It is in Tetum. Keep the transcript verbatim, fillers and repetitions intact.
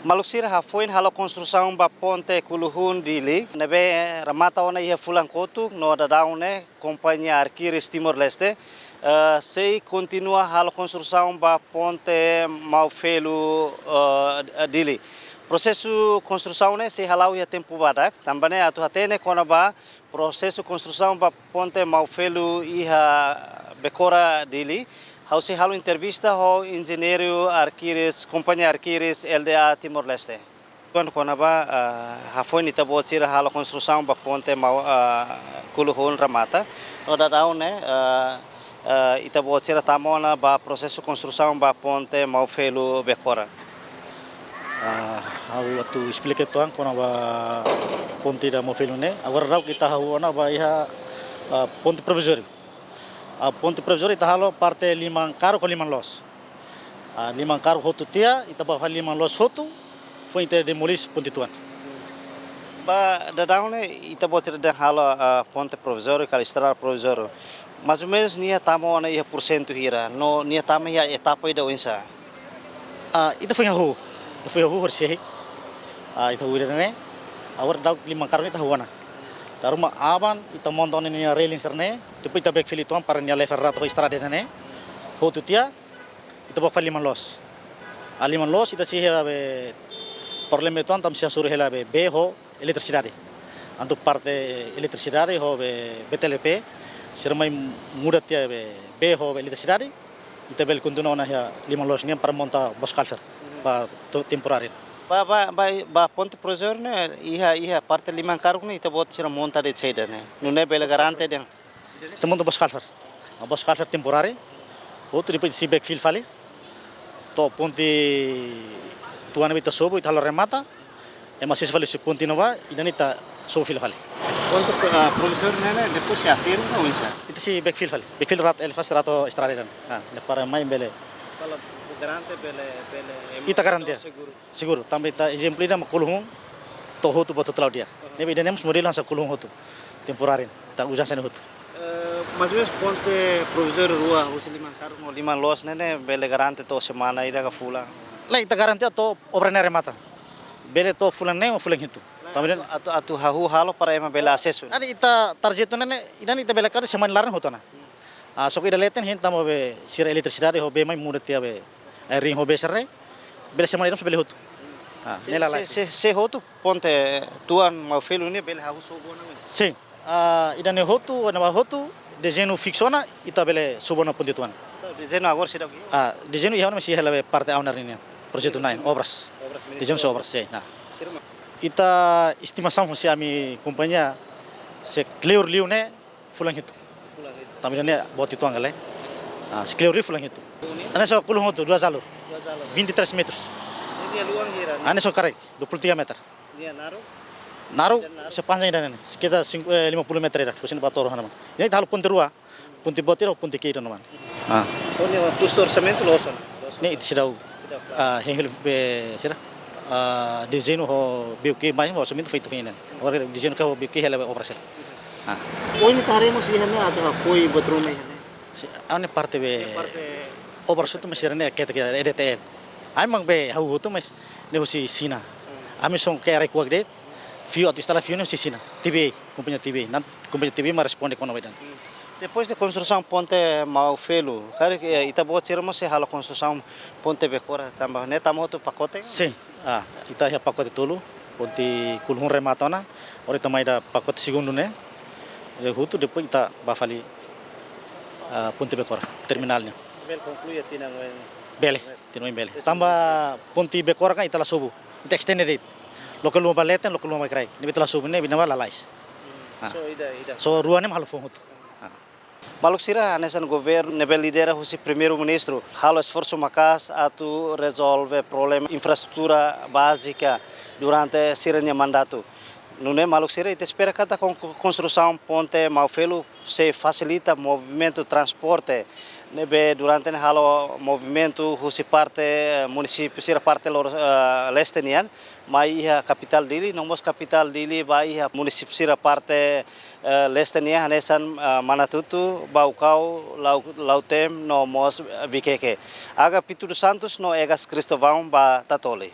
Maluk sira, hafoin halo konstrusaun ba ponte Kuluhun Dili, ne'ebé remata ona iha fulan kotuk, no daudaun ne'e kompañia Arquiris Timor-Leste, eh, sei kontinua halo konstrusaun ba ponte Maufelu, eh, Dili. Prosesu konstrusaun ne'e sei hala'o iha tempu badak, tanba ne'e atu hatene kona-ba prosesu konstrusaun ba ponte Maufelu iha Becora Dili, ha'u sei halo entrevista ho enjeñeiru Arquiris, kompañia Arquiris L D A Timor-Leste. Kuandu kona-ba, ah, hafoin ita-boot sira halo konstrusaun ba ponte Mau-, ah, Kuluhun remata, no daudaun ne'e, ah, ah, ita-boot sira tama ona ba prosesu konstrusaun ba ponte Maufelu Becora. Ah, ha'u atu esplika uitoan kona-ba ponte ida Maufelu ne'e. Agora daudauk ita hahú ona ba iha, ah, ponte provizóriu. Ah, ponte provizóriu ita halo parte liman karuk ho liman loos. Ah, liman karuk hotu tiha, ita bá fali liman loos hotu, foin ita demolis ponte uitoan. Ba daudaun ne'e ita-boot sira dehan halo, ah, ponte provizóriu, ka estrada provizóriu. Mais ou menus nia tama ona iha porsentu hira, no nia tama iha etapa ida oinsá? Ah, ita foin hahú. Ita foin hahú horisehik. Ah, ita hahú ida-ne'e. Agora daudauk liman karuk ne'e ita hahú ona. Dala ruma aban ita monta ona ninia railing sira-ne'e. Depois ita backfill uitoan para nia level rata ho estrada ida-ne'e. Hotu tiha, ita bá fali liman loos. Ah, liman loos ita sei iha be problema uitoan, tanba sei hasoru hela be bee ho eletrisidade. Entaun parte eletrisidade ho be B T L P, sira mai muda tiha be bee ho be eletrisidade, ita bele kontinua ona iha liman loos nian para monta bos kalfer, ba to-, temporáriu. Ba, ba, ba, ba ponte provizóriu ne'e, iha, iha parte liman karuk ne'e, ita-boot sira monta de'it saida ne'e? Nune'e bele garante dehan ita monta bos kalfer. Ah, bos kalfer temporáriu. Hotu depois sei backfill fali. To'o ponte uitoan ne'ebé ita sobu, ita halo remata. Ema asesu fali husi ponte ne'ebá, ida-ne'e ita sobu fila fali. Ponte, ah, provizóriu ne'e, ne'e depois sei aterru ka oinsá? Ita sei backfill fali. Backfill rata, ele faz rata estrada ida-ne'e. Ah, ne'e para mai bele. Kala garante bele, bele, ema Ita garante. Seguru. Seguru, tanba ita ezemplu ida mak Kuluhun, to'o hotu ba to'o la'o di'ak. Ne'ebé ida-ne'e mós modelu hanesan Kuluhun hotu, temporáriu, ita uza hanesan ne'e hotu. Eh, mais ou menus ponte provizóriu rua, husi liman karuk no liman loos ne'e, ne'e bele garante to'o semana ida ka fulan? Lae, ita garante to'o obra ne'e remata. Bele to'o fulan neen ou fulan hitu. Tanba ida-ne'e atu, atu hahú halo para ema bele asesu. Ne'e ita tarjetu ne'e, ne'e, ida-ne'e ita bele kaer semana laran hotu ona. Ah, só ke ida leten hein tanba be sira eletrisidade ho bee mai muda tiha be, eh, railing ho bee sira-ne'e. Bele semana ida mós bele hotu. Ah, Se, ne'e lalais. Se, se, se hotu ponte uitoan Maufelu ne'e bele hahú sobu ona mós? Sin. Ah, ida-ne'e hotu, ne'ebá hotu, dezeñu fiksu ona, ita bele sobu ona ponte uitoan. Dezeñu agora seidauk iha? Ah, dezeñu iha ona, mas iha hela be parte owner nian. Projetu na'in, obras. Obras Ministériu Dezeñu Obras. Obras, sin, nah. Sira mak? Ita estimasaun husi ami kompañia, se kleur liu ne'e, fulan hitu. Fulan hitu. Tanba ida-ne'e boot uitoan ka lae. Ah, se kleur liu fulan hitu. Ne'e só Kuluhun hotu, dua jalur. Dua jalur. Vinte e três metros. Ne'e nia luan hira? Ne'e só karik, dua puluh tiga meter. Nia naruk? Naruk, ida naruk? Sepanjang ida-ne'e, sekitar cinco, eh, lima puluh meter ida, husi ne'ebá to'o ona, maun. Ne'e ita halo ponte rua, ponte boot ida ho ponte ki'ik ida ona, maun. Ah. Oh, ne'e kustu orsamentu loos ona? Loos ona. Ne'e ita seidauk. Seidauk. Ah, hein hili be, sira. Ah, dezeñu ho B O Q mai, orsamentu feto fina. Agora dezeñu ka ho B O Q hela be obra sira. Ah. Oin ne'e ita haree mós iha ne'e atu apoiu buat ruma iha ne'e? Sin, ah, ne'e parte be Ne'e parte obra hotu, mas sira-ne'e ketak iha E D T L. Ami mak be hahú hotu, mas ne'e husi Xina. Hmm. Ami só ke arai kuak de'it, fiu atu instala fiu ne'e husi Xina. T B A, kompañia T B A. Ne'e kompañia T B A mak responde kona-ba ida-ne'e. Depois de konstrusaun ponte Maufelu, karik, eh, ita-boot sira mós sei halo konstrusaun ponte Becora tanba ne'e tama hotu pakote? Sin. Ah, ita iha pakote tolu, ponte Kuluhun remata ona, agora ita mai iha pakote segundu ne'e, eh, hotu, depois ita bá fali, ah, ponte Becora, terminál nian. Bele konklui iha tinan oin? Bele, tinan oin bele. Tanba ponte Becora kan ita la sobu, ita extend de'it. Loke luan ba leten, loke luan ba kraik. Ne'ebé ita la sobu, ne'ebé ne'ebá lalais. Hmm, ah. So ida, ida. So rua ne'e mak halo foun hotu. Ah. Maluk sira, hanesan governu ne'ebé lidera husi Primeiru-Ministru halo esforsu maka'as atu rezolve problema infraestrutura bázika durante sira-nia mandatu. Nune'e maluk sira, ita espera katak kon-, konstrusaun ponte Maufelu sei fasilita movimentu transporte ne'ebé durante ne'e halo movimentu husi parte, eh, munisípiu sira parte lor-, eh, leste nian, mai iha kapitál Dili, no mós kapitál Dili ba iha munisípiu sira parte, eh, leste nian hanesan, eh, Manatuto, Baucau, Lau-, Lautém, no mós, eh, Viqueque. Aga Pinto dos Santos no Egas Cristóvão ba Tatoli.